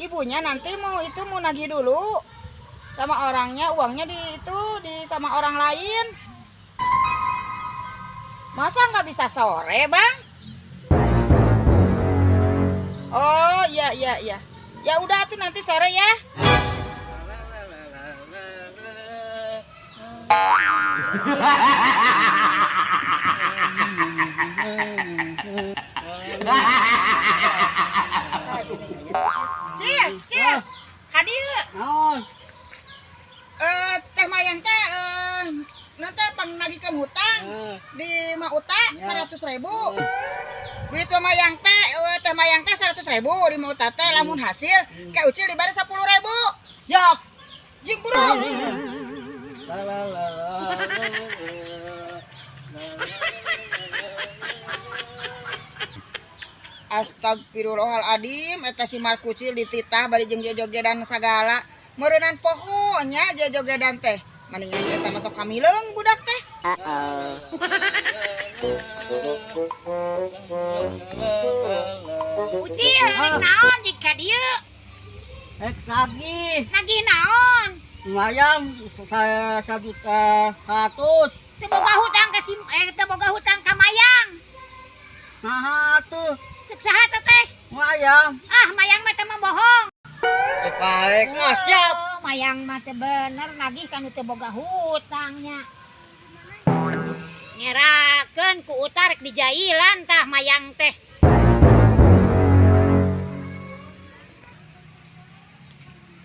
Ibunya nanti mau itu, mau nagih dulu sama orangnya, uangnya di itu, di sama orang lain. Masa nggak bisa sore, Bang? Oh, iya. Ya udah tuh, nanti sore ya. Nah, gini, gini. Cil, Cil. Kadieu. Naon? Eh, Teh Mayang teh nanti pang nagihkeun hutang di Ma Uta 100.000. Duit Teh Mayang teh, Teh Mayang teh 100.000 di Ma Uta teh, lamun hasil ke Ucil dibari 10.000. Siap. Jing buru. La la la la. Astagfirullahaladzim, eta si Markucil dititah bari jeung jojogedan sagala. Meureunan poho nya jojogedan teh. Mendingan eta masuk kamileung budak teh. Ucil, rek naon jika dieu? Rek nagih. Nagih naon? Lumayan saya 1.100.000. Teu boga hutang ka si teu boga hutang ka Mayang. Nah tuh. Cek saha teh teh? Mayang. Ah, Mayang mah teh mah bohong. Baik, ah, siap. Oh, Mayang mah teh bener nagih ka nu teu boga hutangnya. Ngerakeun ku Uta rek dijailan tah Mayang teh.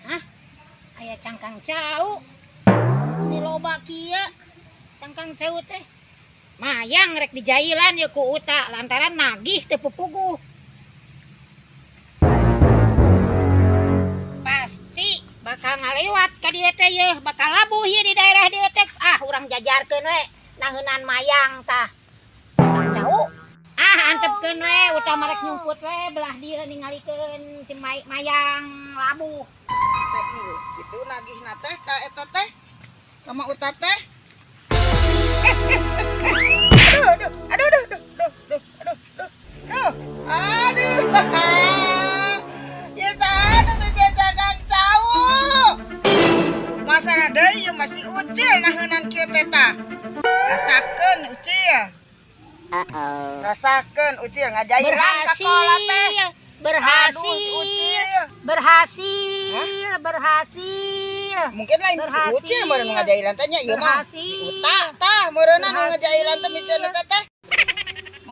Hah? Aya cangkang cau. Ini loba kieu. Cangkang cau teh. Mayang rek dijailan ya ku Uta lantaran nagih teu pupuguh. Pasti bakal ngalewat ka dieu teh yeuh, bakal labuh ieu di daerah dieu teh. Ah, urang jajarkeun we nangeunan Mayang tah. Cau. Ah, antepkeun we Uta mah rek nyumput we belah dieu ningalikeun si Mayang labuh. Teh geus kitu nagihna teh ka eta teh. Ka Ma Uta teh. Aduh, aduh, aduh, aduh, aduh, aduh, aduh, aduh, aduh, aduh. Ya saha nu cangkang cau. Masalah deui ieu masih Ucil naheunan kieu teh tah. Rasakeun Ucil. Rasakeun Ucil ngajailan ka kola teh. Berhasil, Aduh, si Ucil. Berhasil, berhasil. Mungkin lain si Berhasil. Ucil meureun nu ngajailan teh nya, ieu mah si Berhasil. Uta tah meureunna nu Berhasil. ngajailan teh miceun teh teh.